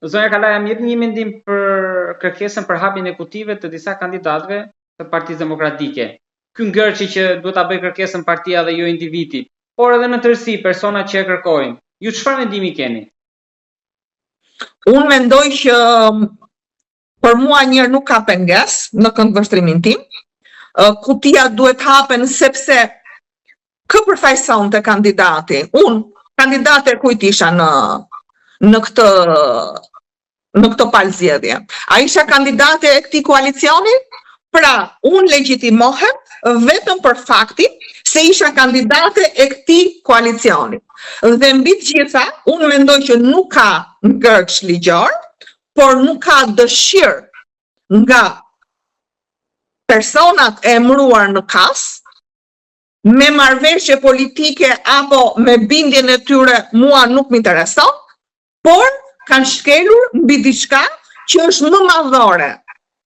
Zonja Kalaja, më jepni një mendim për kërkesën për hapjen e kutive të disa kandidatëve të Partisë Demokratike. Ky ngërçi që duhet ta bëjë kërkesën partia dhe jo individi, por edhe në tërësi personat që e kërkojnë. Ju çfarë mendimi keni? Unë mendoj që për mua njëherë nuk ka pengesë në këndvështrimin tim. Kutia duhet hapen sepse kë përfaqësonte kandidati? Unë, kandidate e kujt isha në në këtë në këto palë zgjedhje. A isha kandidate e këtij koalicioni? Pra, unë legjitimohem vetëm për faktin se isha kandidate e këtij koalicioni. Dhe mbi të gjitha, unë mendoj që nuk ka ngërç ligjor, por nuk ka dëshirë nga personat e emëruar në KAS, me marrëveshje politike apo me bindjen e tyre mua nuk më intereson, por kanë shkelur mbi diçka që është më madhore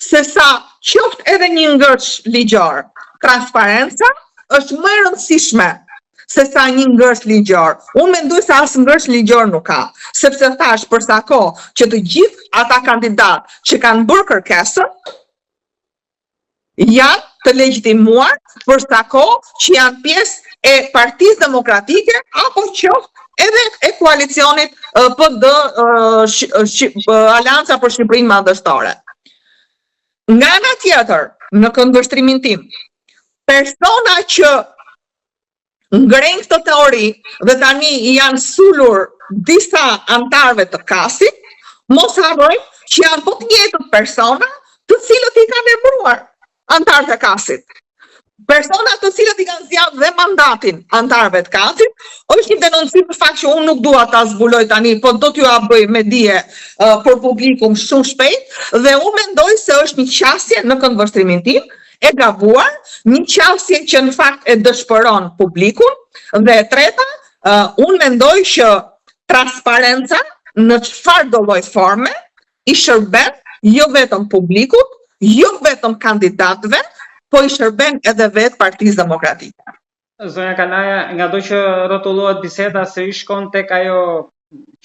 se sa qoftë edhe një ngërç ligjor. Transparenca është më e rëndësishme se sa një ngërç ligjor. Unë mendoj se as ngërç ligjor nuk ka, sepse thashë për sa kohë që të gjithë ata kandidatë që kanë bërë kërkesën, janë të legjitimuar për sa kohë që janë pjesë e Partisë Demokratike apo qoftë edhe e koalicionit PD Aleanca për Shqipërinë Madhështore. Nga ana tjetër, në këndvështrimin tim, persona që ngrejnë këtë teori dhe tani i janë sulur disa anëtarëve të KAS-it, mos harrojmë që janë po të njëjtët persona të cilët i kanë emëruar anëtarët e KAS-it. Persona të cilët i kanë zgjatë dhe mandatin anëtarëve të KAS-it, është një denoncim në fakt që unë nuk dua ta zbuloj tani, po do t'jua bëj me dije uh, për publikun shumë shpejt dhe unë mendoj se është një qasje në këndvështrimin tim e gabuar, një qasje që në fakt e dëshpëron publikun dhe e treta, uh, unë mendoj që transparenca në çfarëdo lloj forme i shërben jo vetëm publikut, jo vetëm kandidatëve, po i shërben edhe vetë Partisë Demokratike. Zonja Kalaja, ngado që rrotullohet biseda, sërish shkon tek ajo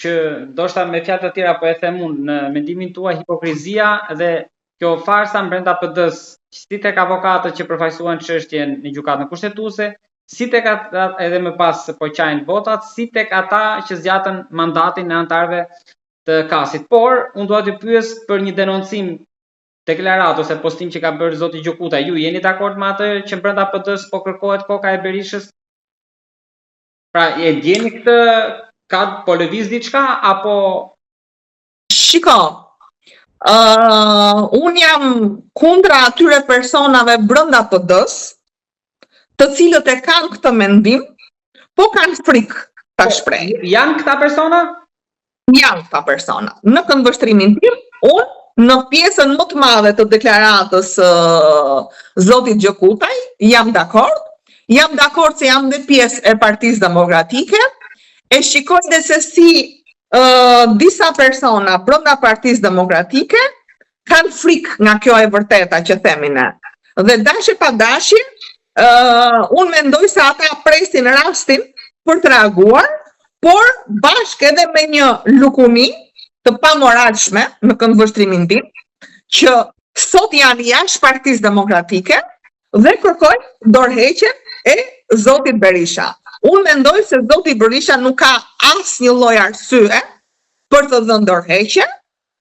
që ndoshta me fjalë të tjera po e them unë, në mendimin tuaj hipokrizia dhe kjo farsa brenda PD-s, si tek avokatët që përfaqësuan çështjen në gjykatën kushtetuese, si tek ata edhe më pas po qajnë votat, si tek ata që zgjatën mandatin e anëtarëve të KAS-it. Por unë dua t'ju pyes për një denoncim deklaratë ose postim që ka bërë zoti Gjokutaj. Ju jeni dakord me atë që brenda PD-s po kërkohet koka e Berishës? Pra, e ndjeni këtë ka po lëviz diçka apo Shiko, uh, unë jam kundra atyre personave brenda PD-s, të cilët e kanë këtë mendim, po kanë frikë ta po, shprehin. Janë këta persona? Janë këta persona. Në këndvështrimin tim, unë në pjesën më të madhe të deklaratës së uh, zotit Gjokutaj, jam dakord, jam dakord se jam dhe pjesë e Partisë Demokratike, e shikoj dhe se si uh, disa persona brenda Partisë Demokratike kanë frikë nga kjo e vërteta që themi ne. Dhe dashje pa dashje, uh, unë mendoj se ata presin rastin për të reaguar, por bashkë edhe me një lukuni të pamoralshme në këndvështrimin tim, që sot janë jashtë Partisë Demokratike dhe kërkojnë dorëheqjen e zotit Berisha. Unë mendoj se zoti Berisha nuk ka asnjë lloj arsye për të dhënë dorëheqje,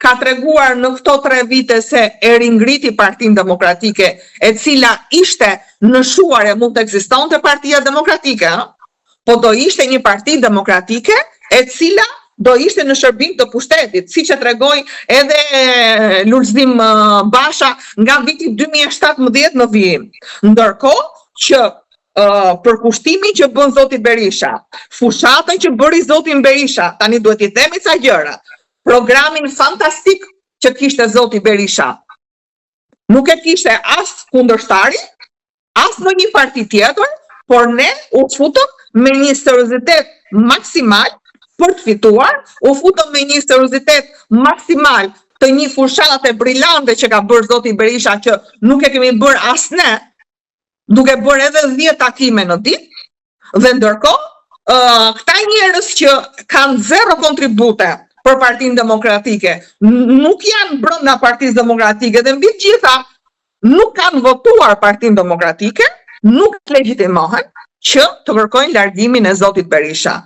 ka treguar në këto tre vite se e ringriti Partinë Demokratike, e cila ishte në shuarje, mund të ekzistonte Partia Demokratike, ë? Po do ishte një parti demokratike e cila do ishte në shërbim të pushtetit, siç e tregoi edhe Lulzim Basha nga viti 2017 në vijim. Ndërkohë që përkushtimin që bën zoti Berisha, fushatën që bëri zoti Berisha, tani duhet t'i themi ca gjëra, Programin fantastik që kishte zoti Berisha. Nuk e kishte as kundërshtari, as ndonjë parti tjetër, por ne u futëm me një seriozitet maksimal për të fituar, u futëm me një seriozitet maksimal të një fushate brilante që ka bërë zoti Berisha që nuk e kemi bërë as ne, duke bërë edhe 10 takime në ditë, dhe ndërkohë, uh, këta njerëz që kanë zero kontribute për Partinë Demokratike, nuk janë brenda Partisë Demokratike dhe mbi të gjitha nuk kanë votuar Partinë Demokratike, nuk legjitimohen që të kërkojnë largimin e zotit Berisha.